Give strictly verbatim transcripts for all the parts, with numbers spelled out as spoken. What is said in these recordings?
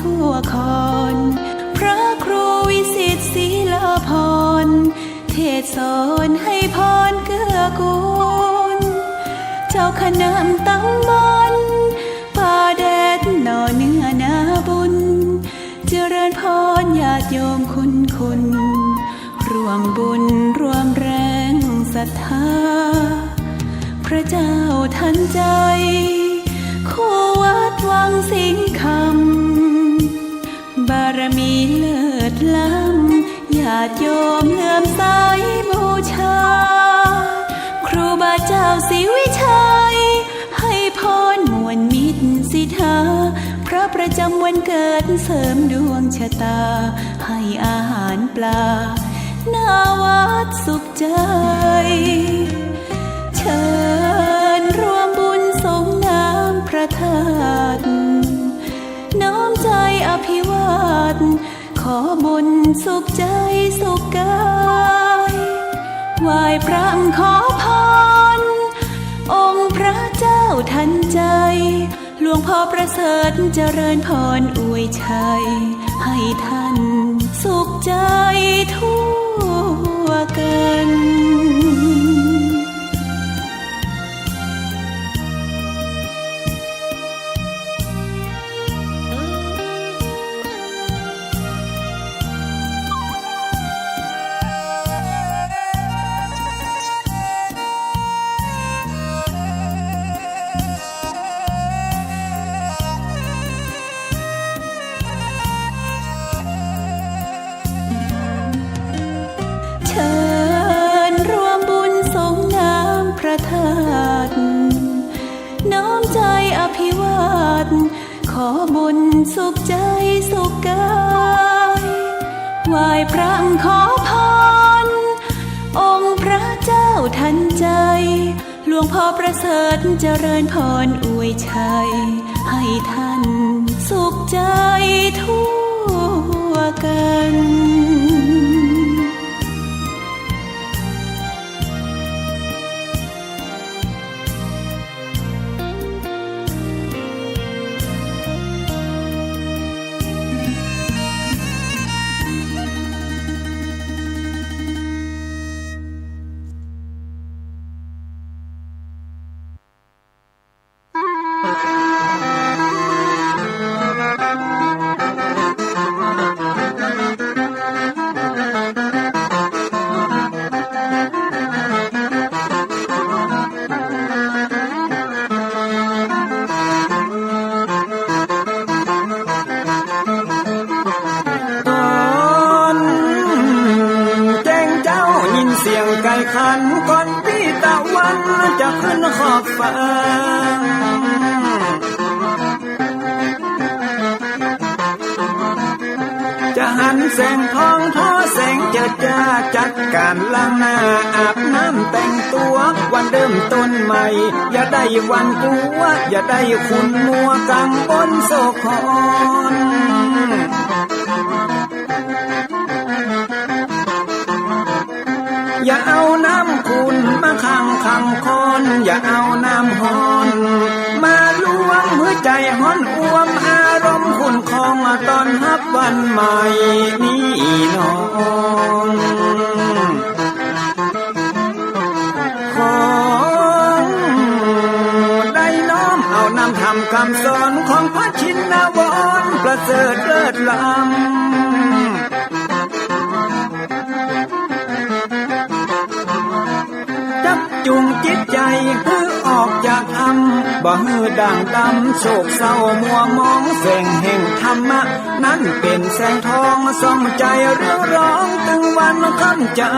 ทั่วคอน พระครูวิสิทธิ์ ศิลาภรณ์ เทศน์สอนให้พรเกื้อกูล เจ้าคณะตำบลป่าแดด หน่อเนื้อนาบุญ เจริญพรญาติโยมคุณคุณ ร่วมบุญร่วมแรงศรัทธา พระเจ้าทันใจ คู่วัดวังสิงห์คำ บารมีเลิศล้ำ ญาติโยมเลื่อมใสบูชา ครูบาเจ้าศรีวิชัย ให้พรมวลมิตรสิทธา พระประจำวันเกิดเสริมดวงชะตา ให้อาหารปลา หน้าวัดสุขใจ เชิญร่วมบุญสรงน้ำพระธาตุ น้อมใจอภิวาท ขอบุญสุขใจสุขกาย ไหว้พระขอพร องค์พระเจ้าทันใจ หลวงพ่อประเสริฐเจริญพรอวยชัย ให้ท่านสุขใจทั่วกัน เชิญร่วมบุญสรงน้ำพระธาตุ น้อมใจอภิวาท ขอบุญสุขใจสุขกาย ไหว้พระขอพร องค์พระเจ้าทันใจ หลวงพ่อประเสริฐเจริญพรอวยชัย ให้ท่านสุขใจทั่วกันต๋อนแจ้งเจ๊ายินเสียงไก่ขัน ก่อนปี้ตะวันจะขึ้นขอบฟ้า จะหันแสงทองทอแสงเจิดจ้า จัดก๋านล้างหน้าอาบน้ำแต่งตั๋ว วันเริ่มต้นใหม่ อย่าได้หวาดกลัว อย่าได้ขุ่นมัวกังวลโศกหอน อย่าเอาน้ำขุ่นมาขังขังคอน อย่าเอาน้ำฮ้อนมาลวง หื้อใจ๋ฮ้อนอ่วม อารมณ์ขุ่นคอง ต้อนฮับวันใหม่นี้นอ ขอได้น้อมเอานำธรรมกำสอน ของพระชินวรประเสริฐเลิศล้ำ จักจูงจิตใจ๋หื้อออกจากถ้ำ บ่หื้อด่างดำโศกเศร้ามัวหมอง แสงแห่งธรรมะนั้นเป๋นแสงทอง ส่องใจ๋เรืองรอง ตึงวันค่ำเจ๊า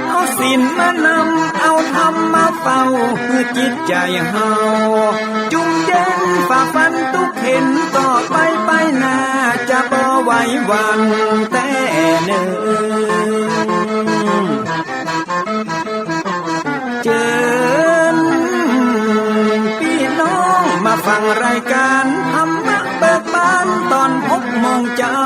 เอาศีลมานำ เอาธรรมมาเฝ้า หื้อจิตใจ๋เฮาจุ่มเย็น ฝ่าฟันตุ๊กเข็ญ ต่อไปไปหน้า จะบ่ไหวหวั่นแต๊เน่อ เจิญปี้น้องมาฟังรายก๋านธรรมะเบิกบาน ต๋อนหกโมงเจ๊า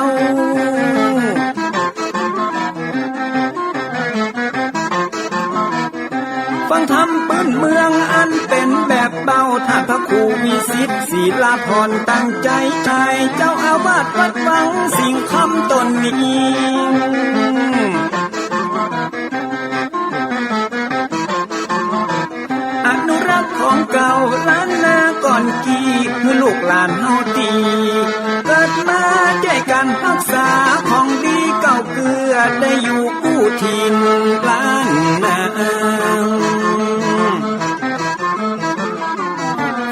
ฟังธรรม ปื้นเมืองอันเป๋นแบบเบา ต้านพระครูวิสิทธิ์ ศิลาภรณ์ ตั้งใจ๋ใช้ เจ้าอาวาสวัดวังสิงห์คำต๋นนี้ อนุรักษ์ของเก่าล้านนาก่อนกี้ หื้อลูกหลานเฮาตี้เกิดมา จ้วยกั๋นฮักษาของดีเก่าเกื้อ ได้อยู่กู้ถิ่นล้านนา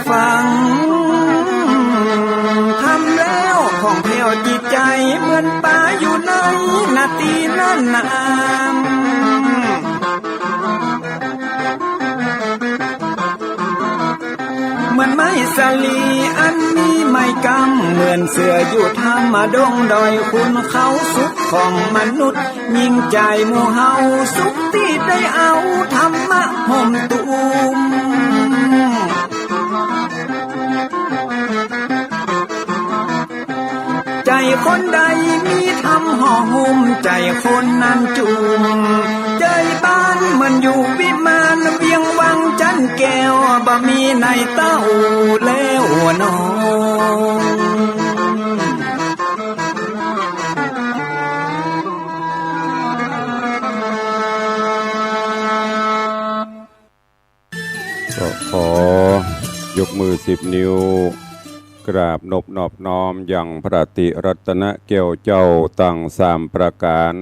ฟังธรรมแล้วผ่องแผ้วจิตใจ๋ เหมือนป๋าอยู่ในนาตี้นั้นนา เหมือนไม้สาลีอันมีไม้กำ เหมือนเสื้ออยู่ถ้ำดงดอยขุนเขา สุขของมนุษย์ยิ่งใจ๋หมู่เฮา สุขตี้ได้เอาธรรมะห่มตุ้ม ใจ๋คนใดมีธรรมห่อหุ้ม ใจ๋คนนั้นจุ่ม ใจ๋บ้านเหมือนอยู่วิมาน เวียงวังจันแก้ว บ่มีในเต้าแล้วหนอ ก็ขอยกมือสิบนิ้ว กราบนบนอบน้อมยังพระติรัตนแก้วเจ้าตังสามประก๋าน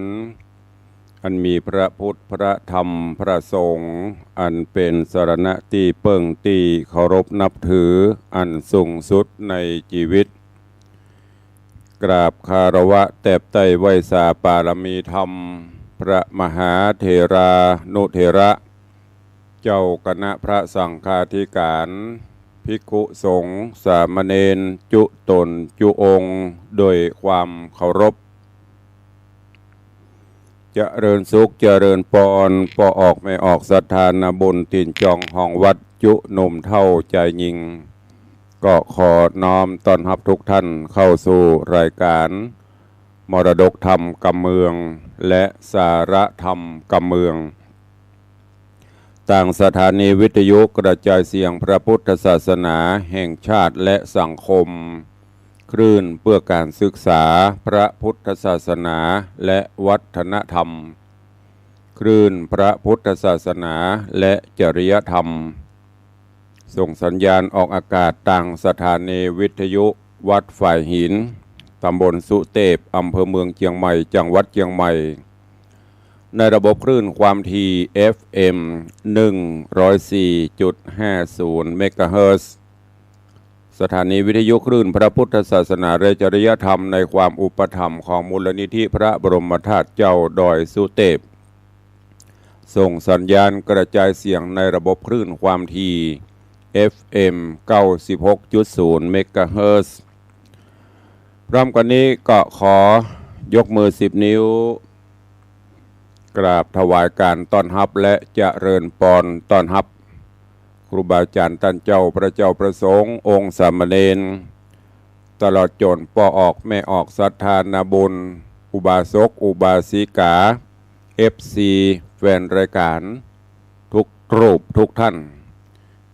อันมีพระพุทธ พระธรรม พระสงฆ์ อันเป๋นสรณะตี้เปิ้งตี้เคารพนับถืออันสูงสุดในจีวิต กราบคารวะแตบใต้ไหว้สาปารมีธรรม พระมหาเถรานุเถระ เจ้าคณะพระสังฆาธิก๋าน ภิกขุสงฆ์ สามเณร จุ๊ต๋นจุ๊องค์ โดยความเคารพ เจริญสุข เจริญปอน ป้อออกแม่ออกศรัทธานาบุญ ตี๋นจองห้องวัด จุ๊หนุ่มเฒ่าจายญิง ก็ขอน้อมต้อนฮับทุกท่านเข้าสู่รายก๋าน มรดกธรรมกำเมือง และสาระธรรมกำเมือง ตางสถานีวิทยุกระจายเสียงพระพุทธศาสนาแห่งชาติและสังคม คลื่นเพื่อการศึกษาพระพุทธศาสนาและวัฒนธรรม คลื่นพระพุทธศาสนาและจริยธรรม ส่งสัญญาณออกอากาศตางสถานีวิทยุวัดฝายหิน ตำบลสุเตพ อำเภอเมืองเจียงใหม่ จังหวัดเจียงใหม่ ในระบบคลื่นความถี่ เอฟเอ็ม หนึ่งร้อยสี่จุดห้าศูนย์ เมกะเฮิรตซ์ สถานีวิทยุคลื่นพระพุทธศาสนาและจริยธรรมในความอุปถัมภ์ของมูลนิธิพระบรมธาตุเจ้าดอยสุเตพ ส่งสัญญาณกระจายเสียงในระบบคลื่นความถี่ เอฟเอ็ม เก้าสิบหกจุดศูนย์ เมกะเฮิรตซ์ พร้อมกั๋นนี้ก็ขอยกมือสิบนิ้ว กราบถวายการต้อนฮับและเจริญปอนต้อนฮับ ครูบาอาจ๋ารย์ต้านเจ้า พระเจ้าพระสงฆ์ องค์สามเณร ตลอดจ๋นป้อออกแม่ออกศรัทธานาบุญ อุบาสกอุบาสิกา เอฟซี แฟนรายก๋าน ทุกรูปทุกท่าน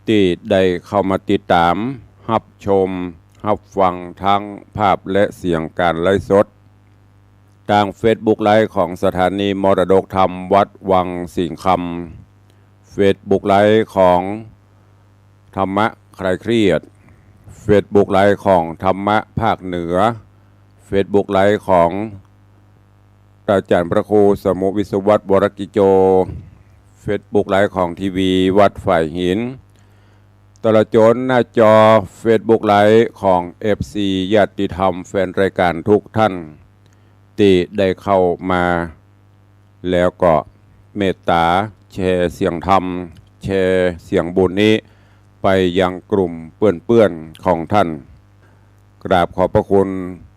ตี้ได้เข้ามาติดต๋าม ฮับชม ฮับฟังทั้งภาพและเสียงก๋านไลฟ์สด ตางเฟซบุ๊กไลฟ์ของสถานีมรดกธรรมวัดวังสิงห์คำ เฟซบุ๊กไลฟ์ของธรรมะคลายเครียด เฟซบุ๊กไลฟ์ของธรรมะภาคเหนือ เฟซบุ๊กไลฟ์ของอาจ๋ารย์พระครูสมุห์วิศวัตร วรกิจโจ เฟซบุ๊กไลฟ์ของทีวีวัดฝายหิน ตลอดจ๋นหน้าจอเฟซบุ๊กไลฟ์ของเอฟซี ญาติธรรมแฟนรายก๋านทุกท่าน ตี้ได้เข้ามา แล้วก็เมตต๋าแชร์เสียงธรรม แชร์เสียงบุญนี้ไปยังกลุ่มเปื้อนๆ ของท่าน กราบขอบพระคุณ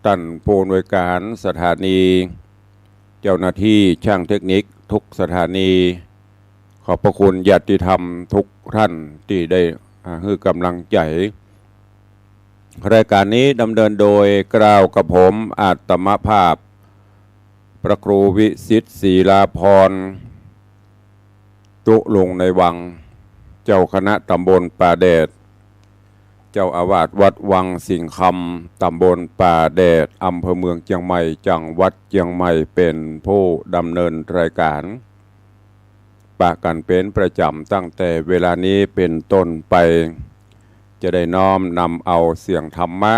ต้านผู้อำนวยก๋านสถานี เจ้าหน้าตี้ช่างเทคนิคทุกสถานี ขอบพระคุณญาติธรรมทุกท่านตี้ได้ อ่า หื้อก๋ำลังใจ๋ รายก๋านนี้ดำเนินโดยเกล้ากับผมอาตมาภาพ พระครูวิสิทธิ์ ศิลาภรณ์ ตุ๊ลุงในวัง เจ้าคณะตำบลป่าแดด เจ้าอาวาสวัดวังสิงห์คำ ตำบลป่าแดด อำเภอเมืองเจียงใหม่ จังหวัดเจียงใหม่ เป๋นผู้ดำเนินรายก๋าน ปะกั๋นเป๋นประจ๋ำ ตั้งแต่เวลานี้เป๋นต้นไป จะได้น้อมนำเอาเสียงธรรมะ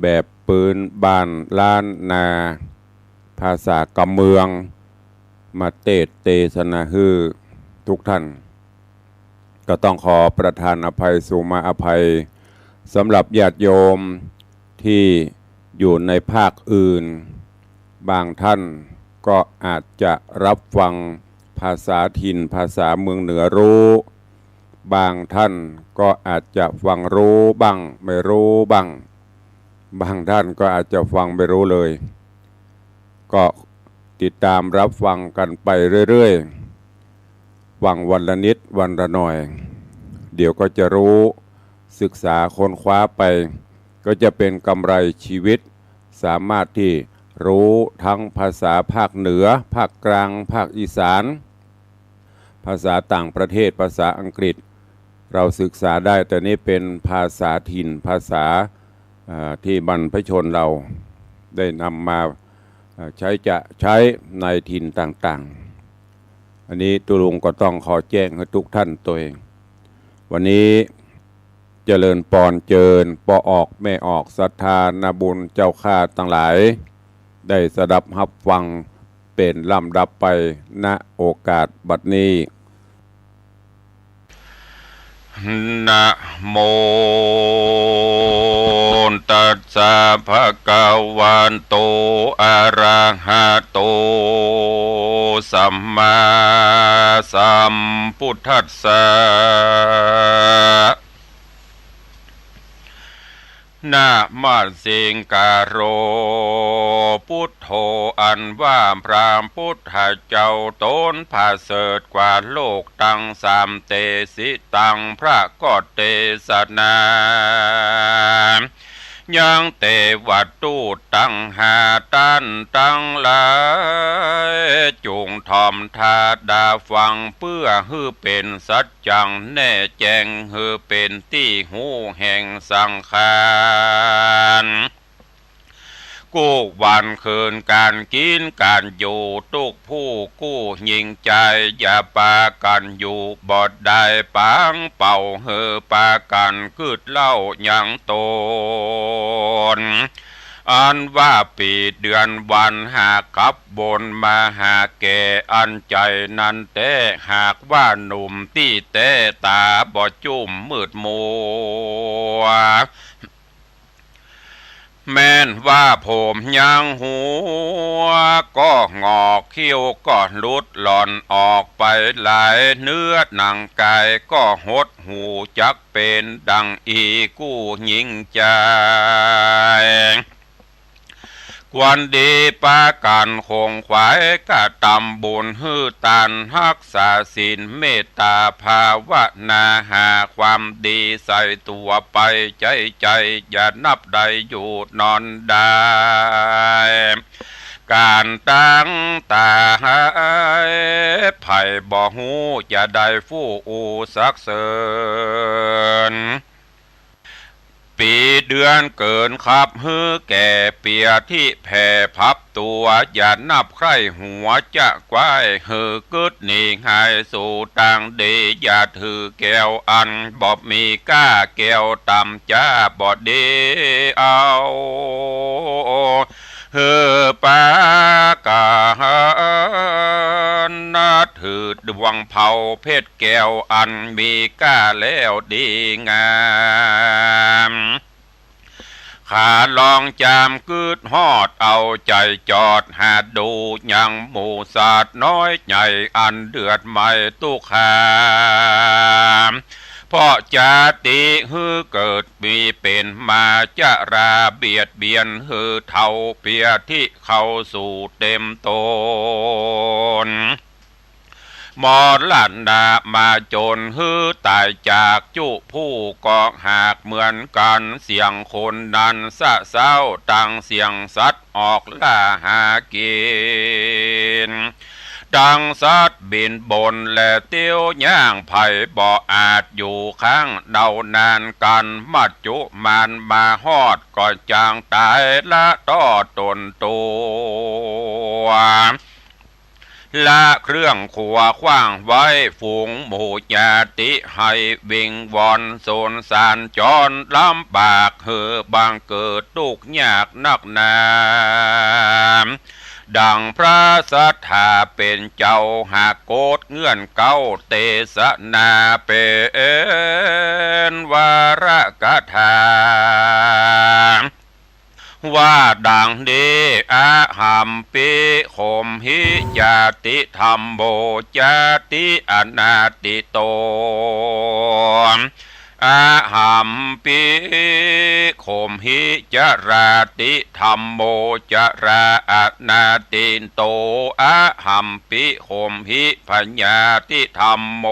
แบบปื๊นบ้านล้านนา ภาษากำเมือง มาเตสน์เตสนาหื้อทุกท่าน ก็ต้องขอประทานอภัย สุมาอภัย สำหรับญาติโยมตี้อยู่ในภาคอื่น บางท่านก็อาจจะรับฟังภาษาถิ่น ภาษาเมืองเหนือรู้ บางท่านก็อาจจะฟังรู้บ้าง ไม่รู้บ้าง บางท่านก็อาจจะฟังไม่รู้เลย ก็ติดตามรับฟังกั๋นไปเรื่อยๆ ฟังวันละนิดวันละหน่อย เดี๋ยวก็จะรู้ ศึกษาค้นคว้าไป ก็จะเป๋นกำไรชีวิต สามารถตี้รู้ทั้งภาษาภาคเหนือ ภาคกลาง ภาคอีสาน ภาษาต่างประเทศ ภาษาอังกฤษ เราศึกษาได้ แต่นี่เป๋นภาษาถิ่น ภาษา อ่า ตี้บรรพชนเราได้นำมา อ่า ใช้จะใช้ในถิ่นต่างๆ อันนี้ตุ๊ลุงก็ต้องขอแจ้งหื้อทุกท่านตวย วันนี้เจริญปอนเจิญ ป้อออกแม่ออก ศรัทธานาบุญเจ้าข้าตังหลาย ได้สดับฮับฟัง เป๋นลำดับไป ณ โอกาสบัดนี้ นะโม ตัสสะ ภะคะวะโต อะระหะโต สัมมาสัมพุทธัสสะ นะมะสิงกาโร พุทโธ อันว่าพระพุทธเจ้าต๋นประเสริฐกว่าโลกตังสาม เตสิตัง พระก็เตสนา ยังเตวทูตตังห้าต้านตังหลาย จุ่งถ่อมต๋าดาฟัง เปื้อหื้อเป๋นสัจจังแน่แจ้ง หื้อเป๋นตี้ฮู้แห่งสังขาร กู้วันคืนก๋านกิ๋นก๋านอยู่ ตุ๊กผู้กู้ญิงจาย อย่าปากั๋นอยู่บ่ได้ ปางเป่า หื้อปากั๋นกึ๊ดเล่ายังต๋น อันว่าปี๋เดือนวันหากกลับวนมาหาแก่ อันใจ๋นั้นแต๊ หากว่าหนุ่มตี้แต๊ ต๋าบ่จุ้มมืดมัว แม้นว่าผมยังหัวก็งอก คิ้วก็หลุดหล่อนออกไปหลาย เนื้อหนังก๋ายก็หด ฮู้จักเป๋นดังอี้ กู้ญิงจาย ควรดีปากั๋นขงขวาย กระตำบุญ หื้อตาน ฮักษาศีล เมตตาภาวนา หาความดีใส่ตั๋วไป ใจ๊ใจ๋อย่านับได้ อยู่นอนได้ ก๋านตั้งต๋า ใผบ่ฮู้จะได้ฟู่อู้สรรเสริญ ปี๋เดือนเกิ๋นขับ หื้อแก่เปียธิแผ่พับตั๋ว อย่านับใคร่หัวจะกว้าย หื้อกึ๊ดหนีหายสู่ตางดี อย่าถือแก้วอันบ่มีก้า แก้วต่ำจ้าบ่ดีเอา หื้อปากั๋นถือดวงเผาเพชรแก้วอันมีก้าแล้วดีงาม ข้าลองจามกึ๊ดฮอด เอาใจ๋จอดหาดู ยังหมู่สัตว์น้อยใหญ่ อันเดือดไหม้ตุ๊กข์หา เพราะจาติหื้อเกิดมีเป๋นมา จราเบียดเบียนหื้อเฒ่า เปียธิเข้าสู่เต็มต๋น มรณะมาจนหื้อต๋ายจากจุผู้ก็หากเหมือนกั๋น เสี้ยงคนนั้นสะเซ้า ตังเสี้ยงสัตว์ออกล่าหากิ๋น ตังสัตว์บินบนและเตี้ยวย่าง ใผบ่อาจอยู่ค้างเดานาน กั๋นมัจจุมานมาฮอด ก็จักต๋ายละต้อต๋นตั๋ว ละเครื่องขัวขว้างไว้ ฝูงหมู่ญาติหื้อวิงวอน สงสารจรลำบาก หื้อบังเกิดตุ๊กข์ยากนักหนา ดั่งพระสัตถาเป๋นเจ้าหากโกฏเงื่อนเก๊า เตสนาเป๋นวรกถา ว่าดั่งนี้ อะหัมปิ โขมหิ จาติธัมโม จาติอนาติโต อะหัมปิ โขมหิ จราติธัมโม จราอนาติโต อะหัมปิ โขมหิ พยาธิธัมโม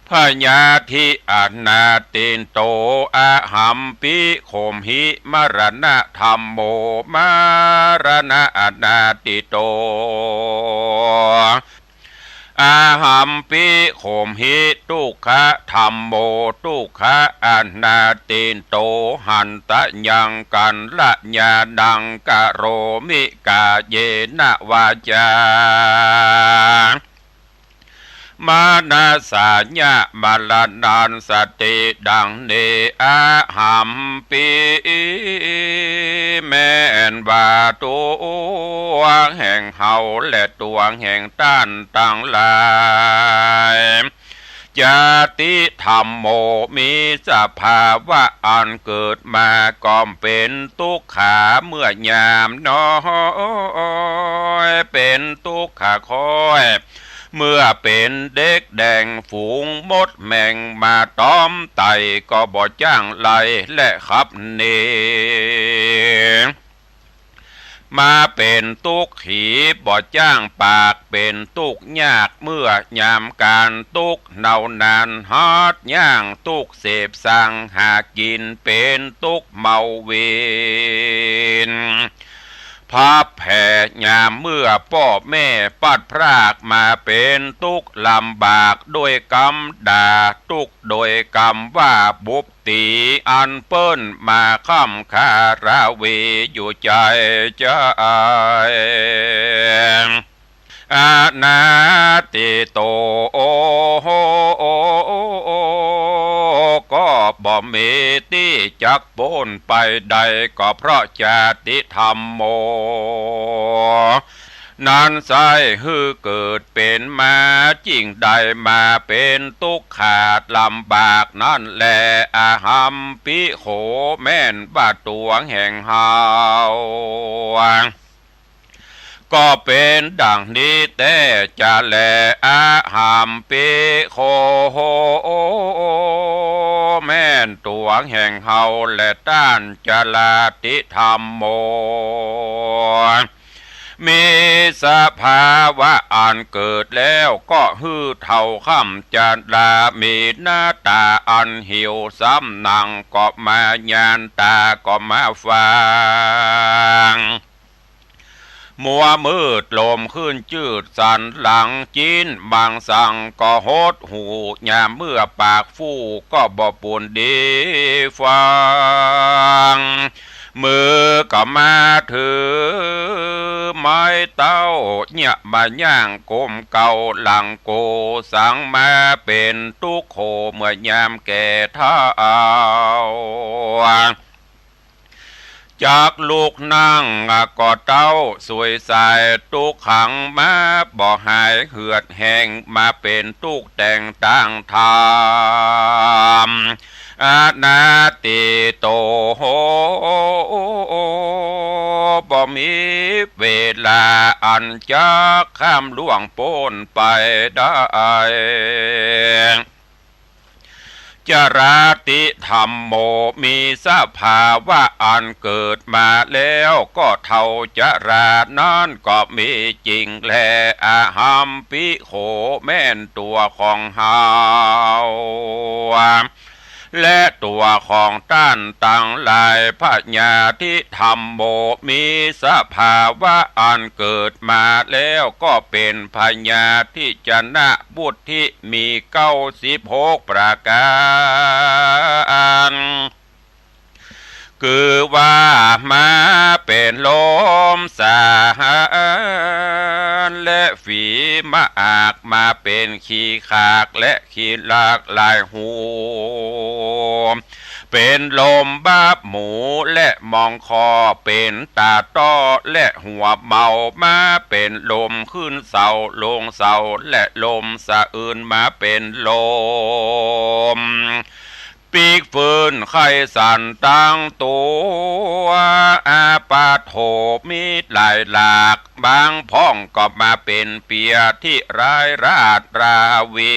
พยาธิอนาติโต อะหัมปิ โขมหิ มรณะธัมโม มรณะอนาติโต อะหัมปิ โขมหิ ทุกขะธัมโม ทุกขะอนาติโต หันตะยัง กัลยาณัง กะโรมิ กาเยนะ วาจา มนัสสายะ มรณัสสติ ดั่งนี้ อะหัมปิ แม่นว่าตั๋วแห่งเฮาและตั๋วแห่งต้านตังหลาย จาติธัมโม มีสภาวะอันเกิดมาก็เป๋นตุ๊กขา เมื่อยามน้อย เป๋นตุ๊กขาค่อย เมื่อเป๋นเด็กแดง ฝูงมดแมงมาตอมไต่ ก็บ่จ้างไล่และขับหนี มาเป๋นตุ๊กขี บ่จ้างปาก เป๋นตุ๊กยาก เมื่อยามก๋านตุ๊กข์เนาหนาน ฮัดย่างตุ๊กเสพสังหากิ๋น เป๋นตุ๊กเมาเวร พับแผลยามเมื่อป้อแม่ปัดพราก มาเป๋นตุ๊กข์ลำบาก โดยกำด่าตุ๊กข์ โดยกำว่าบุบตี๋ อันเปิ้นมาค้ำคาราวีอยู่ใจ๋ใจ๋ อนาติโต ก็บ่มีตี้จักป๊นไปได้ ก็เพราะจาติธัมโม นั้นไส้หื้อเกิดเป๋นมา จึ่งได้มาเป๋นตุ๊กขาลำบากนั้นแล อะหัมปิโข แม่นว่าตั๋วแห่งเฮา ก็เป๋นดั่งนี้แต๊จะแล อะหัมปิโข แม่นตั๋วแห่งเฮาและต้าน จาติธัมโม มีสภาวะอันเกิดแล้ว ก็หื้อเฒ่าค้ำจรา มีหน้าต๋าอันหิว ซ้ำหนังก็มายาน ต๋าก็มาฟาง มัวมืด ลมขึ้นจืด สันหลังจิ๊น มังสังก็หดหู่ ยามเมื่อปากฟู่ ก็บ่ปูนดีฟัง มือก็มาถือไม้เต้า เยียะมาย่างก้มเก่าหลังโก สังมาเป๋นตุ๊กข์โข เมื่อยามแก่เฒ่า จักลุกนั่งก็เต้าสุยสาย ตุ๊กข์ขังมาบ่หายเหือดแห้ง มาเป๋นตุ๊กข์แต่งต่างธรรม อนาติโต บ่มีเวลาอันจักข้ามล่วงป๊นไปได้ จาติธัมโม มีสภาวะอันเกิดมาแล้ว ก็เฒ่าจรานั้นก็มีจริงแล อะหัมปิโข แม่นตั๋วของเฮา อะ และตั๋วของต้านตังหลาย พญาธิธัมโม มีสภาวะอันเกิดมาแล้วก็เป๋นพญาธิจนะวุฒิ มีเก้าสิบหกประก๋าน คือว่ามาเป๋นลมสาหาร และฝีมะอาก มาเป๋นขี้ขาก และขี้หลากหลายหู เป๋นลมบาบหมู และมองคอ เป๋นต๋าต้อ และหัวเมา มาเป๋นลมขึ้นเสาลงเสา และลมสะอื้น มาเป๋นลม ปิ๊กฟื้นไข้สันตังตั๋ว อาปาโถ มีหลายหลาก บางพ่องก็มาเป๋นเปียที่ร้ายราดราวี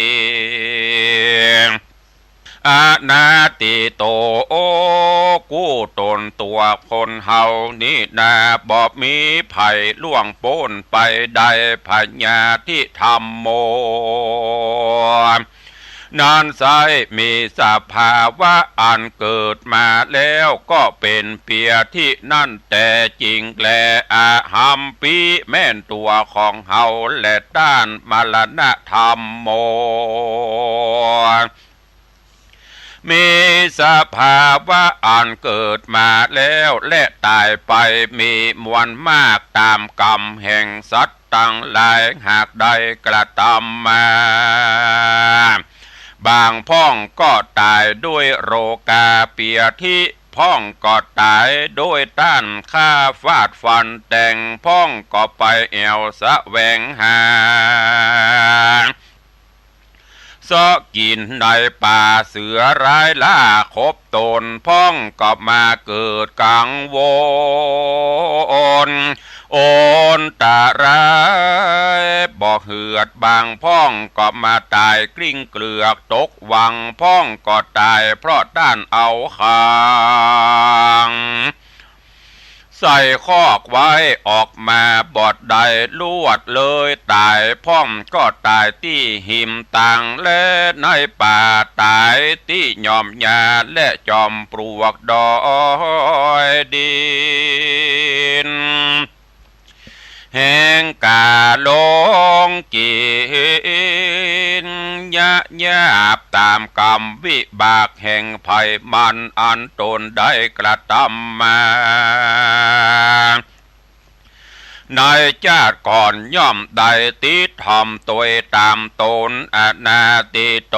อนาติโต โอ้ กู้ต๋นตั๋วคนเฮานี้นา บ่มีใผล่วงป๊นไปได้ พญาธิธัมโม นั้นไซร้มีสภาวะอันเกิดมาแล้วก็เป๋นเปียที่นั้นแต๊จริงแล อหัมปิ แม่นตั๋วของเฮาแล ต้านมรณะธัมโม มีสภาวะอันเกิดมาแล้วและต๋ายไป มีมวลมากต๋ามกรรมแห่งสัตว์ตังหลาย หากได้กระตำมา บางพ่องก็ต๋ายด้วยโรคาเปียธิ พ่องก็ต๋ายด้วยต้านฆ่าฟาดฟันแตง พ่องก็ไปแอ่วแสวงหา เซาะกิ๋นในป่า เสือร้ายล่าขบตน พ่องก็มาเกิดกังวล อันตรายบ่เหือด บางพ่องก็มาต๋ายกลิ้งเกลือกตกวัง พ่องก็ต๋ายเพราะต้านเอาขัง ใส่คอกไว้ออกมาบ่ได้ ลวดเลยต๋าย พ่องก็ต๋ายตี้หิมตาง และในป่าต๋ายตี้หย่อมหญ้า และจอมปลวกดอยดิน แห่งก๋าลงกิ๋นยะหยาบ ต๋ามกรรมวิบากแห่งไผมันอันตนได้กระตำมา ในจาติก่อนย่อมได้ติดถ่อมตวยต๋ามตน อนาติโต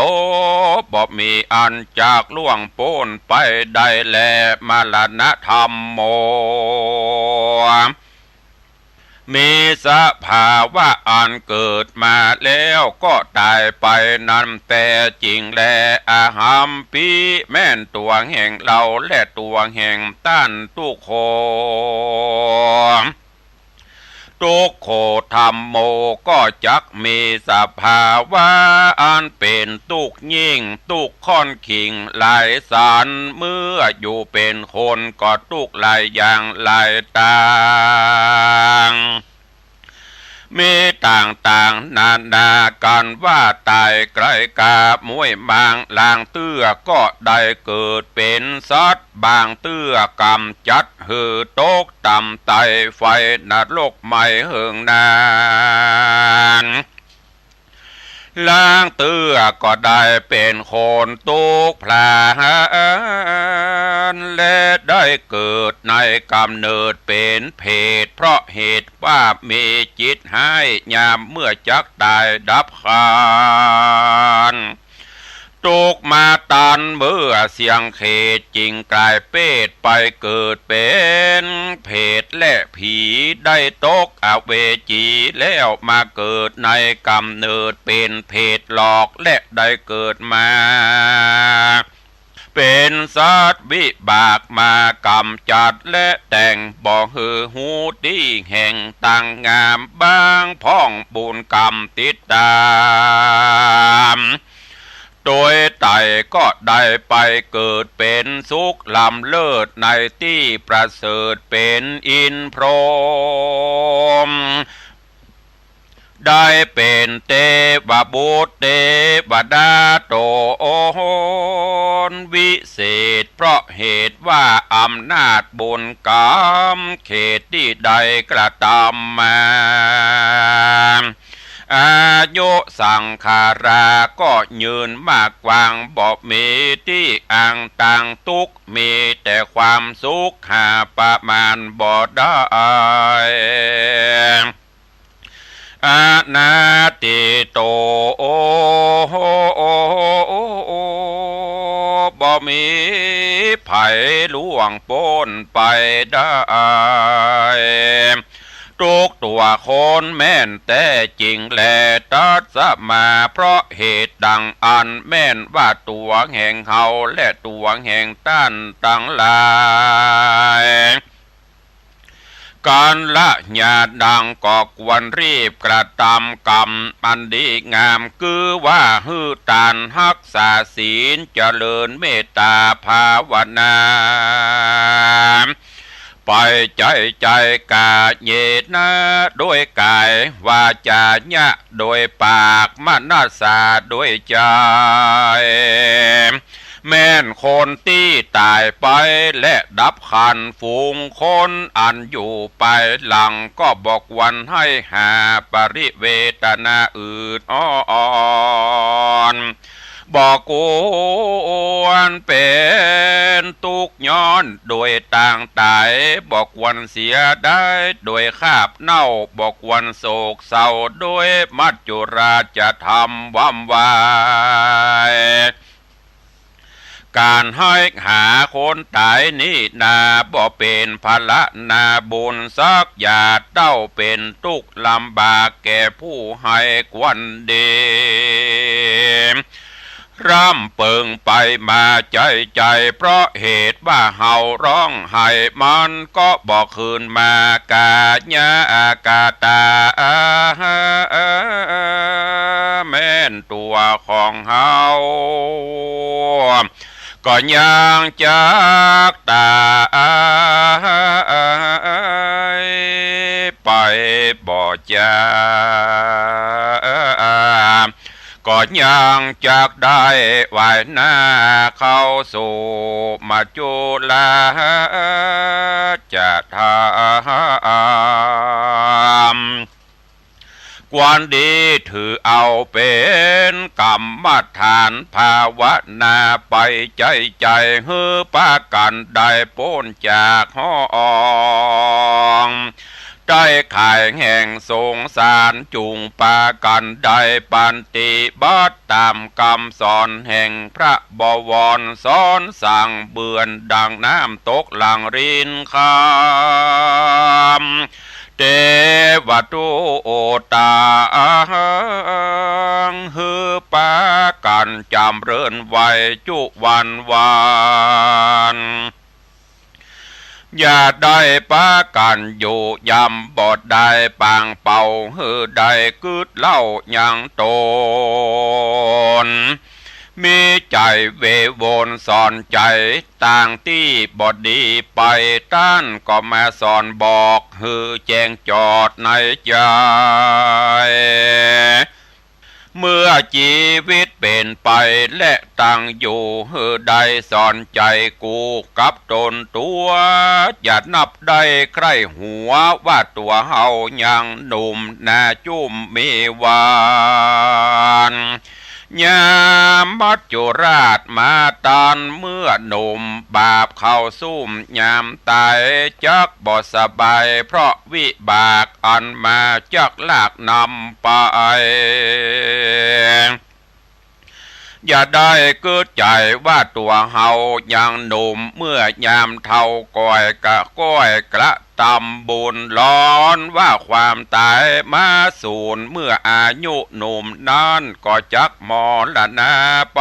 บ่มีอันจักล่วงป๊นไปได้แล มรณะธัมโม มีสภาวะอันเกิดมาแล้วก็ต๋ายไปนั้นแต๊จริงแล อหัมปิ แม่นตั๋วแห่งเฮาและตั๋วแห่งต้านทุกคน ทุกโขธัมโม ก็จักมีสภาวะอันเป๋นตุ๊กข์ยิ่ง ตุ๊กข์ข้อนขิงหลายสัน เมื่ออยู่เป๋นคนก็ตุ๊กข์หลายอย่างหลายตาง มีต่างๆ นานากั๋นว่าต๋ายไกลกาม้วยมาง ลางเตื้อก็ได้เกิดเป๋นสัตว์ บางเตื้อกำจัดหื้อตกต่ำใต้ไฟนรกไหม้เหิงนาน ลางเตื้อก็ได้เป๋นคนตุ๊กข์พลาน และได้เกิดในก๋ำเนิดเป๋นเปรต เพราะเหตุว่ามีจิตฮ้าย ยามเมื่อจักต๋ายดับขัน ตุ๊กข์มาตันเมื่อเสี้ยงเขต จึงก๋ายเปรตไปเกิดเป๋นเปรตและผี ได้ตกอเวจีแล้วมาเกิดในก๋ำเนิดเป๋นเปรตหลอก และได้เกิดมาเป๋นสัตว์ วิบากมากำจัดและแต่ง บ่หื้อฮู้ตี้แห่งตังงาม บางพ่องบุญกรรมติดต๋าม ตวยไต่ก็ได้ไปเกิดเป๋นสุขล้ำเลิศในตี้ประเสริฐเป๋นอินทร์พรหม ได้เป๋นเตวบุตรเตวดาโต นวิเศษ เพราะเหตุว่าอำนาจบุญกรรม เขตตี้ได้กระตำมา อายุสังขาราก็ยืนมากกว้าง บ่มีตี้อังต่างตุ๊กข์ มีแต่ความสุขหาประมาณบ่ได้ อนาทิโต บ่มีใผล่วงป๊นไปได้ ทุกตัวคนแม่นแต๊จริงแล ตัสมา เพราะเหตุดังอั้น แม่นว่าตัวแห่งเฮาและตัวแห่งต้านตังหลาย กัลยาณัง ก็ควรรีบกระตำกรรมอันดีงาม คือว่าหื้อตาน ฮักษาศีล เจริญเมตตาภาวนา ไปใจ๋ใจ๋ กาเยนะ โดยก๋าย วาจาญะ โดยปาก มนัสสา โดยใจ๋ แม่นคนตี้ต๋ายไป และดับขันธ์ฝูงคนอันอยู่ไปหลัง ก็บ่ควรใค่หาปริเวทนาอื่นอ่อน บ่ควรเป๋นตุ๊กข์ย้อนโดยตางต๋าย บ่ควรเสียดายโดยคราบเน่า บ่ควรโศกเศร้าโดยมัจจุราชธรรมวำวาย ก๋านใค่หาคนต๋ายนี้นา บ่เป๋นผละนาบุญสักอย่าง เต้าเป๋นตุ๊กข์ลำบากแก่ผู้ใค่ควรดี ร่ำเปิงไปมาใจ๋ใจ๋ เพราะเหตุว่าเฮาฮ้องไห้ มันก็บ่คืนมา กายะกตา แม่นตัวของเฮา ก็ยังจักต๋ายไปบ่จา ก็ยังจักได้ไหว้หน้าเข้าสู่มัจจุราชธรรม ควรดีถือเอาเป๋นกรรมฐานภาวนาไปใจ๋ใจ๋ หื้อปากั๋นได้ป๊นจากห้อง ได้ข่ายแห่งสงสาร จุ่งปากั๋นได้ปฏิบัติต๋ามกำสอนแห่งพระบวร สอนสั่งเบือนดังน้ำตกหลั่งรินคำ เตวะตุตา หื้อปากั๋นจ๋ำเริญไหว้จุวันวาน อย่าได้ปากั๋นอยู่ย่ำบ่ได้ปางเป่า หื้อได้กึ๊ดเล่ายังต๋น มีใจ๋เววนสอนใจ๋ ตางตี้บ่ดีไป ต้านก็มาสอนบอก หื้อแจ้งจอดในใจ๋ เมื่อจีวิตเป๋นไปและตั้งอยู่ หื้อได้สอนใจ๋กู้กับต๋นตั๋ว อย่านับได้ใคร่หัว ว่าตั๋วเฮายังหนุ่มนาจุ่มมีวัน ยามมัจจุราชมาตันเมื่อหนุ่ม บาปเข้าซุ่มยามต๋าย จักบ่สบายเพราะวิบากอันมาจักลากนำไป อย่าได้กึ๊ดใจ๋ว่าตั๋วเฮายังหนุ่ม เมื่อยามเฒ่าก้อยกะก้อยกระตำบุญ ร้อนว่าความต๋ายมาสูน เมื่ออายุหนุ่มนั้นก็จักมรณาไป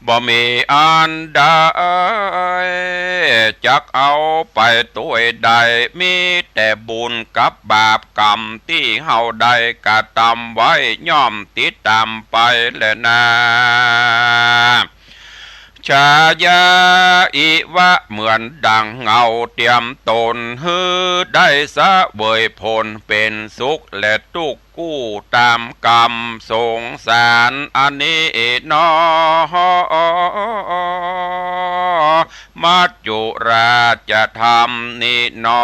บ่มีอันใดจักเอาไปตวยได้ มีแต่บุญกับบาปกรรมตี้เฮาได้กระตำไว้ ย่อมติดต๋ามไปแลนา ชายา อิวะ เหมือนดังเงาเตียมต๋น หื้อได้เสวยผลเป๋นสุขและตุ๊กข์ กู้ต๋ามกรรม สงสารอันนี้หนอ มัจจุราชธรรมนี้หนอ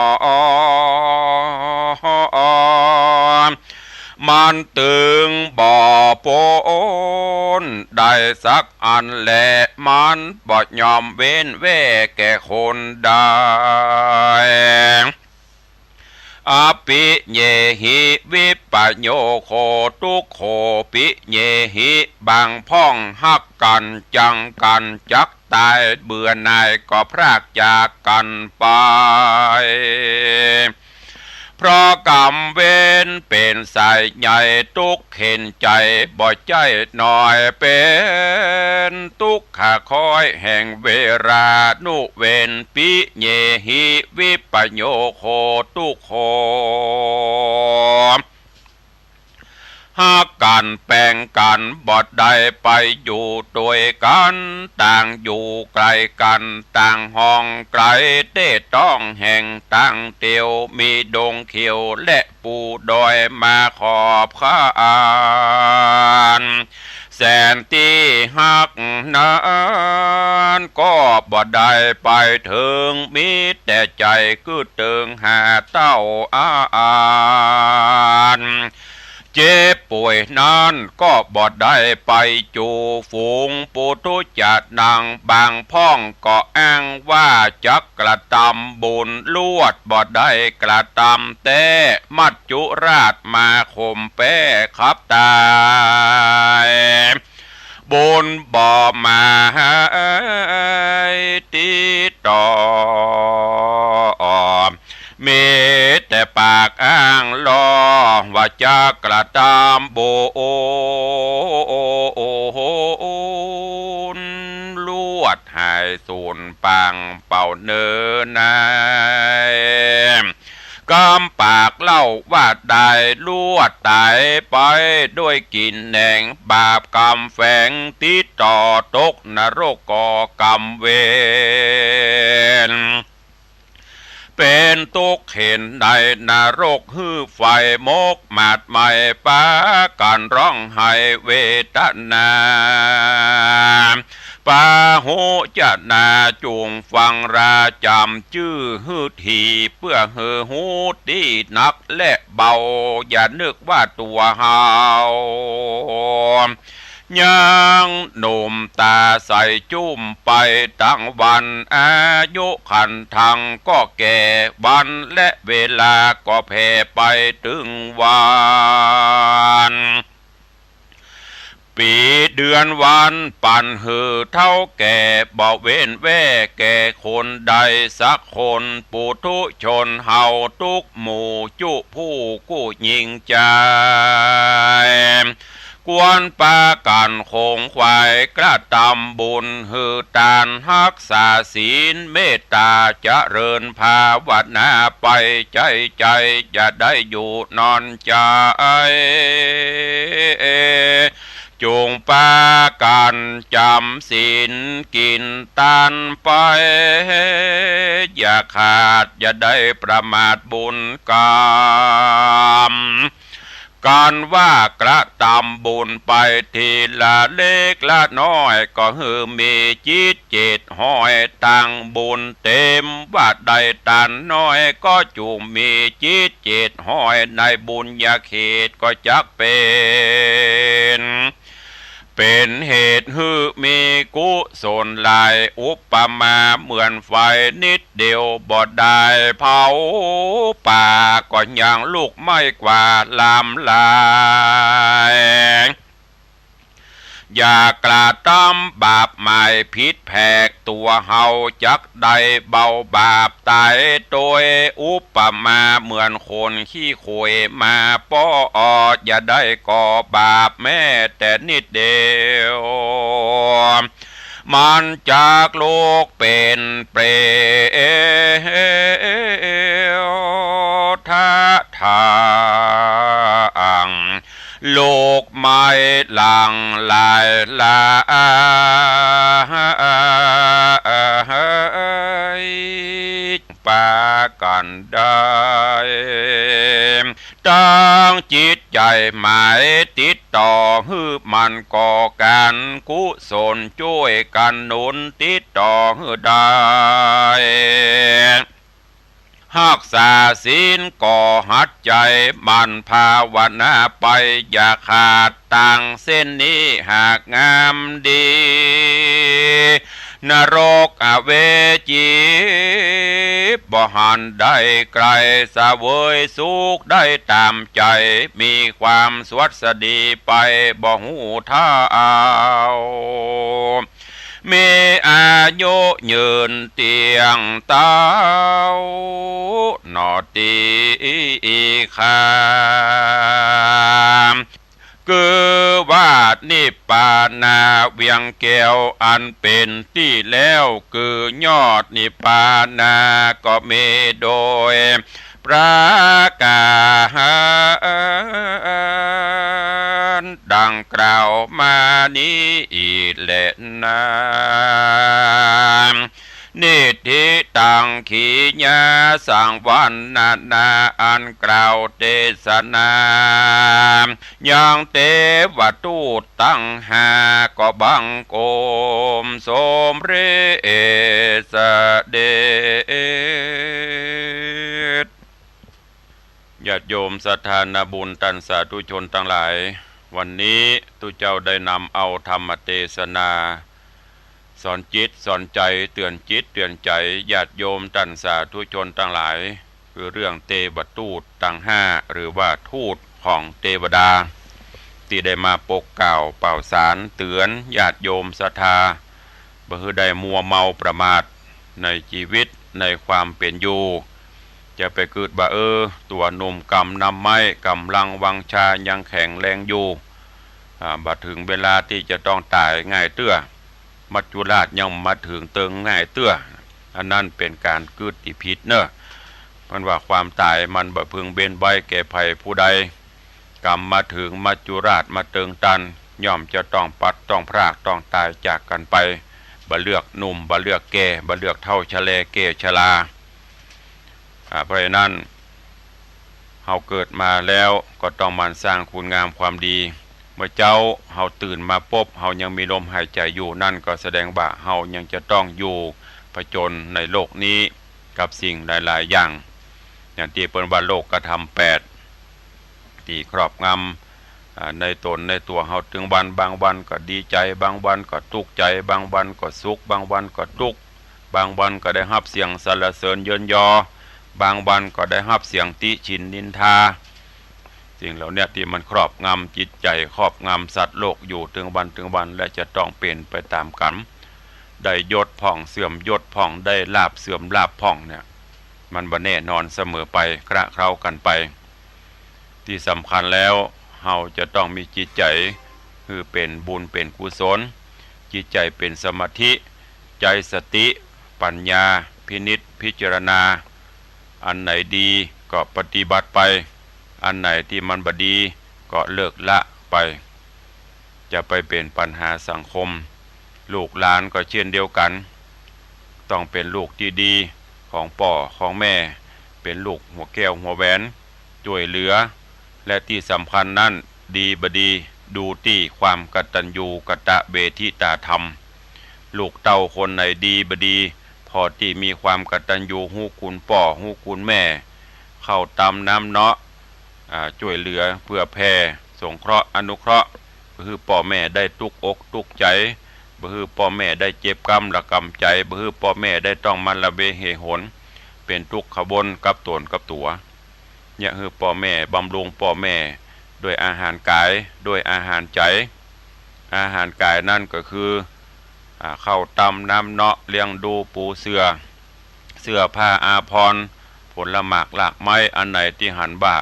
มันตึงบ่ป๊นได้สักอันแล มันบ่ยอมเว้นแว่แก่คนใด อภิเยหิ วิปปโยโค ตุ๊กโข ปิเยหิ บางพ่องฮักกั๋นจังกั๋นจักต๋าย เบื่อหน่ายก็พรากจากกั๋นไป เพราะกรรมเวรเป๋นสายใหญ่ ตุ๊กเข็ญใจ๋บ่ใจ้น้อย เป๋นตุ๊กขะคอยแห่งเวรานุเวร ปิเยหิ วิปปโยโค ตุ๊กโข ฮักกั๋นแป๋งกั๋นบ่ได้ไปอยู่ตวยกั๋น ต่างอยู่ไก๋กั๋น ต่างห้องไก๋ เต๊ต้องแห่งต่างเตียว มีดงเขียวและปูดอยมาขอบขาน แสนตี้ฮักนั้นก็บ่ได้ไปเถิง มีแต่ใจ๋กึ๊ดเติงหาเต้าอาอาจ เจ็บป่วยนั้นก็บ่ได้ไปจู๋ฝูงปุถุชนัง บางพ่องก็อ้างว่าจักกระตำบุญ ลวดบ่ได้กระตำแต๊ มัจจุราชมาข่มแป๊ขับต๋าย บุญบ่มาหื้อติดต่อ มีแต่ปากอ้างลอว่าจักกระตำบุญ ลวดหายสูญปางเป่าเนินใน กำปากเล่าว่าได้ลวดต๋ายไปด้วยกิ๋นแหนง บาปกรรมแฝงติดต่อตกนรกก่อกรรมเวร เป๋นตุ๊กข์เข็ญในนรกหื้อไฟมกหมาดไหม้ปากั๋นร้องไห้เวทนา ปาหุชนาจุ่งฟังราจำจื้อหื้อถี่ เปื้อหื้อฮู้ตี้หนักและเบา อย่านึกว่าตั๋วเฮา ยังหนุ่มต๋าใสจุ้มไปตังวัน อายุขันธังก็แก่ วันและเวลาก็แผ่ไปตึงวัน ปี๋เดือนวันปันหื้อเฒ่าแก่ บ่เว้นแว่แก่คนใดสักคน ปุถุชนเฮาตุ๊กหมู่จุผู้กู้ยิ่งใจ๋ ควรปากั๋นขงขวายกระตำบุญ หื้อตานฮักษาศีลเมตต๋าเจริญภาวนาไปใจ้ใจ๋ อย่าได้อยู่นอนใจ๋ จุ่งปากั๋นจ๋ำศีลกิ๋นตานไป อย่าขาดอย่าได้ประมาทบุญกรรม กั๋นว่ากระตำบุญไปทีละเล็กละน้อย ก็หื้อมีจิตเจตห้อยตังบุญเต๋ม ว่าได้ตานน้อยก็จุ่งมีจิตเจตห้อยในบุญญาเขตก็จักเป๋น เป๋นเหตุหื้อมีกุศลหลาย อุปมาเหมือนไฟนิดเดียวบ่ได้เผาป่า ก็ยังลุกไหม้กว่าลามหลาย อย่ากระตำบาปหมายผิดแผก ตั๋วเฮาจักได้เบาบาปต๋ายโตย อุปมาเหมือนคนขี้โขยมาป้อ อย่าได้ก่อบาปแม้แต่นิดเดียว มันจักลุกเป๋นเปรตะ ลุกไหม้หลังหลายหลา กั๋นได้ ตั้งจิตใจ๋หมายติดต่อหื้อมั่นก่อก๋านกุศลจ้วยกั๋นหนุนติดต่อหื้อได้ ฮักษาศีลก็หัดใจ๋หมั่นภาวนาไปอย่าขาด ตางเส้นนี้หากงามดี นรกอเวจีบ่หันได้ไก๋ เสวยสุขได้ต๋ามใจ๋ มีความสวัสดีไปบ่ฮู้เท่า มีอายุยืนเตี้ยงเต๊า หนอตี้ข้า คือว่านิพพานาเวียงแก้วอันเป๋นตี้แล้ว คือยอดนิพพานาก็มีโดยประก๋านดังกล่าวมานี้อี้แลนา นิทธิตังขีญาสังวรรณนา อันกล่าวเตสนา ยังเตวทูตตังห้าก็บังคมสมเร็จเสด็จ ญาติโยมศรัทธานาบุญต้านสาธุชนตังหลาย วันนี้ตุ๊เจ้าได้นำเอาธรรมเตสนา สอนจิตสอนใจ๋ เตื๋อนจิตเตื๋อนใจ๋ญาติโยมต้านสาธุชนตังหลาย คือเรื่องเตวทูตตังห้า หรือว่าทูตของเตวดา ตี้ได้มาปกเกล้าเป่าสารเตื๋อนญาติโยมศรัทธา บ่หื้อได้มัวเมาประมาทในจีวิตในความเป๋นอยู่ จะไปกึ๊ดว่า เออ ตั๋วหนุ่มกำนำไม้ ก๋ำลังวังชายังแข็งแรงอยู่ อ่า บ่เถิงเวลาตี้จะต้องต๋ายง่ายเตื้อ มัจจุราชยังบ่เถิงเติงง่ายเตื้อ อันนั้นเป๋นก๋านกึ๊ดตี้ผิดเน่อ เปิ้นว่าความต๋ายมันบ่พึงเว้นไว้แก่ใผผู้ใด กำบ่เถิงมัจจุราชบ่เติงตัน ย่อมจะต้องพลัดต้องพรากต้องต๋ายจากกั๋นไป บ่เลือกหนุ่ม บ่เลือกแก่ บ่เลือกเฒ่าชะแลแก่ชรา อ่า เพราะฉะนั้น เฮาเกิดมาแล้วก็ต้องหมั่นสร้างคุณงามความดี เมื่อเจ๊าเฮาตื่นมาปุ๊บ เฮายังมีลมหายใจ๋อยู่ นั่นก็แสดงว่าเฮายังจะต้องอยู่ผจญในโลกนี้กับสิ่งหลายๆ อย่าง อย่างตี้เปิ้นว่าโลกธรรมแปด ตี้ครอบงำ อ่า ในต๋นในตั๋วเฮาตึงวัน บางวันก็ดีใจ๋ บางวันก็ตุ๊กใจ๋ บางวันก็สุข บางวันก็ตุ๊ก บางวันก็ได้ฮับเสียงสรรเสริญเยินยอ บางวันก็ได้ฮับเสียงติฉิ่นนินทา สิ่งเหล่าเนี้ยตี้มันครอบงำจิตใจ๋ ครอบงำสัตว์โลกอยู่ตึงวันตึงวัน และจะต้องเป๋นไปต๋ามกั๋น ได้ยศพ่องเสื่อมยศพ่อง ได้ลาภเสื่อมลาภพ่องเนี่ย มันบ่แน่นอนเสมอไป คละเคล้ากั๋นไป ตี้สำคัญแล้ว เฮาจะต้องมีจิตใจ๋หื้อเป๋นบุญเป๋นกุศล จิตใจ๋เป๋นสมาธิ ใจ๊สติปัญญาพินิจพิจารณา อันไหนดีก็ปฏิบัติไป อันไหนตี้มันบ่ดีก็เลิกละไป จะไปเป๋นปัญหาสังคม ลูกหลานก็เช่นเดียวกั๋น ต้องเป๋นลูกตี้ดีของป้อของแม่ เป๋นลูกหัวแก้วหัวแหวน จ้วยเหลือ และตี้สำคัญนั้น ดีบ่ดี ดูตี้ความกตัญญูกตเวทิตาธรรม ลูกเต้าคนไหนดีบ่ดี ผ่อตี้มีความกตัญญูฮู้คุณป้อฮู้คุณแม่ ข้าวตำน้ำเนาะ อ่า จ้วยเหลือเผื่อแผ่ สงเคราะห์อนุเคราะห์ บ่หื้อป้อแม่ได้ตุ๊กอกตุ๊กใจ๋ บ่หื้อป้อแม่ได้เจ็บกำระกำใจ๋ บ่หื้อป้อแม่ได้ต้องมาละเวงเหหน เป๋นตุ๊กข์ขวนกับต๋นกับตั๋ว เยียะหื้อป้อแม่ บำรุงป้อแม่ด้วยอาหารก๋าย ด้วยอาหารใจ๋ อาหารก๋ายนั้นก็คือ อ่า ข้าวตำน้ำเนาะ เลี้ยงดูปูเสื่อ เสื้อผ้าอาภรณ์ ผลหมากรากไม้ อันไหนตี้หันว่า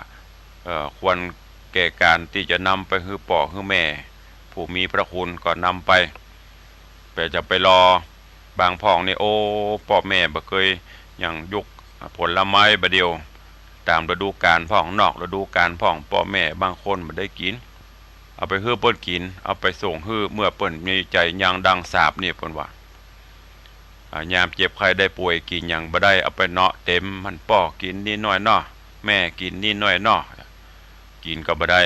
เอ่อ ควรแก่ก๋านตี้จะนำไปหื้อป้อหื้อแม่ ผู้มีพระคุณก็นำไป แต่จะไปรอ บางพ่องนี่ โอ้ ป้อแม่บ่เกยหยังยุกผลไม้บ่าเดี่ยว ต๋ามฤดูกาลพ่อง นอกฤดูกาลพ่อง ป้อแม่บางคนบ่ได้กิ๋น เอาไปหื้อเปิ้นกิ๋น เอาไปส่งหื้อ เมื่อเปิ้นมีใจ๋ยังดังสาปนี่ เปิ้นว่า อ่า ยามเจ็บไข้ได้ป่วย กิ๋นหยังบ่ได้ เอาไปเนาะ เต็มหั้น ป้อกิ๋นนิดหน้อยเนาะ แม่กิ๋นนิดหน้อยเนาะ กิ๋นก็บ่ได้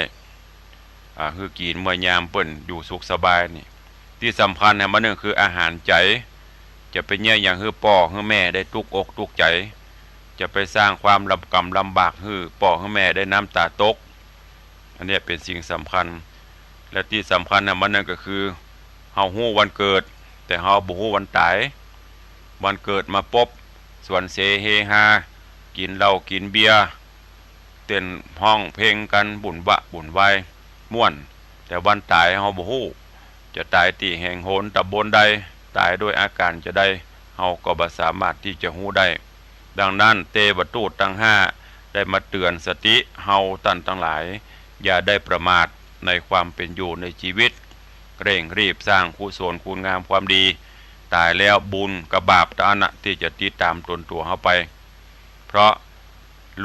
อ่า หื้อกิ๋นเมื่อยามเปิ้นอยู่สุขสบายนี่ ตี้สำคัญแหมอันนึ่งคืออาหารใจ๋ จะไปเยียะหยังหื้อป้อหื้อแม่ได้ตุ๊กอกตุ๊กใจ๋ จะไปสร้างความลำกำลำบากหื้อป้อหื้อแม่ได้น้ำต๋าตก อันเนี้ยเป๋นสิ่งสำคัญ และตี้สำคัญแหมอันนึ่งก็คือ เฮาฮู้วันเกิด แต่เฮาบ่ฮู้วันต๋าย วันเกิดมาปุ๊บ สวนเสเฮฮา กิ๋นเหล้ากิ๋นเบียร์ เต้นฮ้องเพลงกั๋น บุ่นวะบุ่นวาย ม่วน แต่วันต๋ายเฮาบ่ฮู้ จะต๋ายตี้แห่งหนต๋ำบลใด ต๋ายด้วยอาก๋ารจะใด เฮาก็บ่สามารถตี้จะฮู้ได้ ดังนั้นเตวทูตตังห้าได้มาเตื๋อนสติเฮาต้านตังหลาย อย่าได้ประมาทในความเป๋นอยู่ในจีวิต เร่งรีบสร้างกุศลคุณงามความดี ต๋ายแล้วบุญกับบาปตะอั้นนะตี้จะติดต๋ามตนตั๋วเฮาไป เพราะ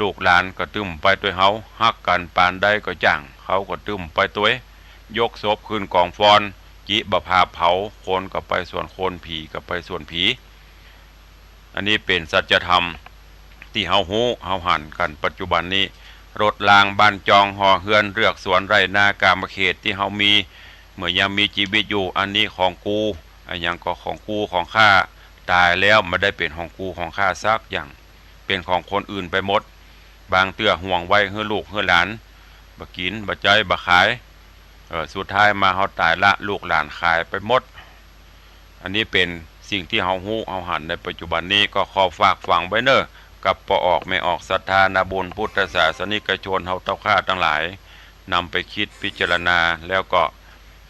ลูกหลานก็ตึงไปตวยเฮา ฮักกั๋นปานใดก็จ้าง เขาก็ตึงไปตวย ยกศพขึ้นก๋องฟอน จิบ่าผาเผา คนก็ไปส่วนคน ผีก็ไปส่วนผี อันนี้เป๋นสัจธรรมตี้เฮาฮู้เฮาหันกั๋นปัจจุบันนี้ รถรางบ้านจอง หอเฮือน เฮือกสวน ไร่นา กามเขตตี้เฮามี เมื่อยามมีจีวิตอยู่ อันนี้ของกู อะหยังก็ของกูของข้า ต๋ายแล้วบ่ได้เป๋นของกูของข้าสักอย่าง เป๋นของคนอื่นไปหมด บางเตื้อห่วงไว้หื้อลูกหื้อหลาน บ่กิ๋น บ่ใจ๊ บ่ขาย เอ่อ สุดท้ายมาเฮาต๋ายละ ลูกหลานขายไปหมด อันนี้เป๋นสิ่งตี้เฮาฮู้เฮาหันในปัจจุบันนี้ ก็ขอฝากฝังไว้เน่อ กับป้อออกแม่ออกศรัทธานาบุญพุทธศาสนิกชนเฮาเต้าข้าตังหลาย นำไปกึ๊ดพิจารณา แล้วก็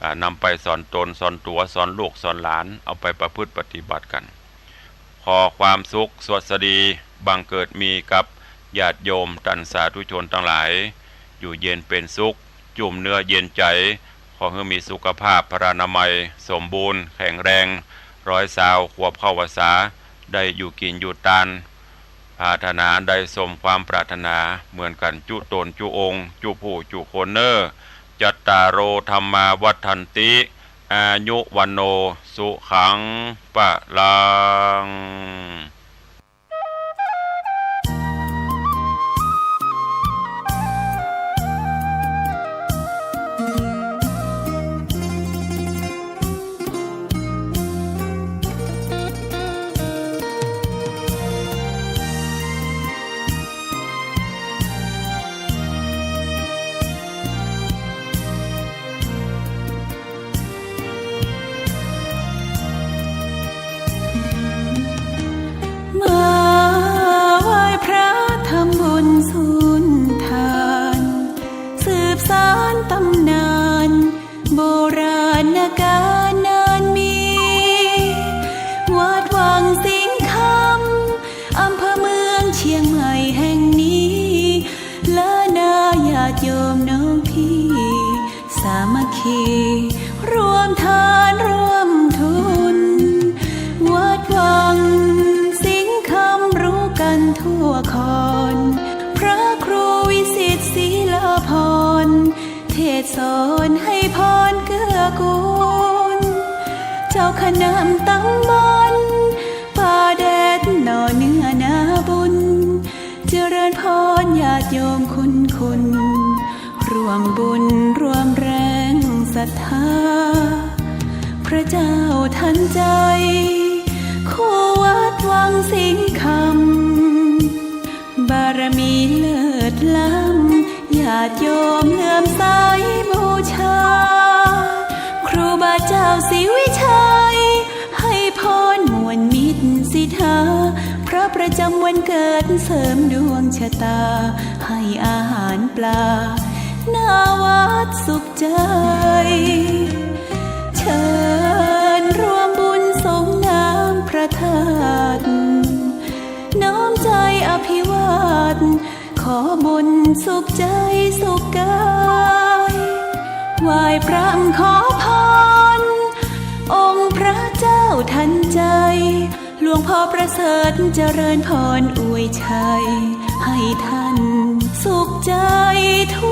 อ่า นำไปสอนตน สอนตั๋ว สอนลูก สอนหลาน เอาไปประพฤติปฏิบัติกั๋น ขอความสุขสวัสดีบังเกิดมีกับญาติโยมต้านสาธุชนตังหลาย อยู่เย็นเป๋นสุข จุ่มเนื้อเย็นใจ๋ ขอหื้อมีสุขภาพพลานามัยสมบูรณ์แข็งแรง ร้อยซาวขวบเข้าพรรษา ได้อยู่กิ๋นอยู่ตาน ปรารถนาได้สมความปรารถนาเหมือนกั๋นจุ๊ตนจุ๊องค์ จุ๊ผู้จุ๊คนเน่อ จัตตาโร ธัมมา วัฑฒันติ อายุ วัณโณ สุขัง พะลัง มาไหว้พระทำบุญสุนทาน สืบสานต๋ำนานโบราณกาลนานมี วัดวังสิงห์คำ อำเภอเมืองเชียงใหม่แห่งนี้ และนาญาติโยมน้องพี่ สามัคคีร่วมทานร่วมทุน วัดวังสิงห์คำรู้กั๋นทั่วคอน พระครูวิสิตศิลาภรณ์ เทศน์สอนให้พรเกื้อกูล เจ้าคณะต๋ำบลป่าแดดหน่อเนื้อนาบุญ เจริญพรญาติโยมคุณคุณ ร่วมบุญร่วมแรงศรัทธา พระเจ้าทันใจ คู่วัดวังสิงห์คำ บารมีเลิศล้ำ ญาติโยมเลื่อมใสบูชา ครูบาเจ้าศรีวิชัย ให้พรม่วนมิตรสิทธา พระประจำวันเกิดเสริมดวงชะตา ให้อาหารปลา หน้าวัดสุขใจ เชิญร่วมบุญสรงน้ำพระธาตุ น้อมใจอภิวาท ขอบุญสุขใจสุขกาย ไหว้พระขอพร องค์พระเจ้าทันใจ หลวงพ่อประเสริฐเจริญพรอวยชัย ให้ท่านสุขใจทั่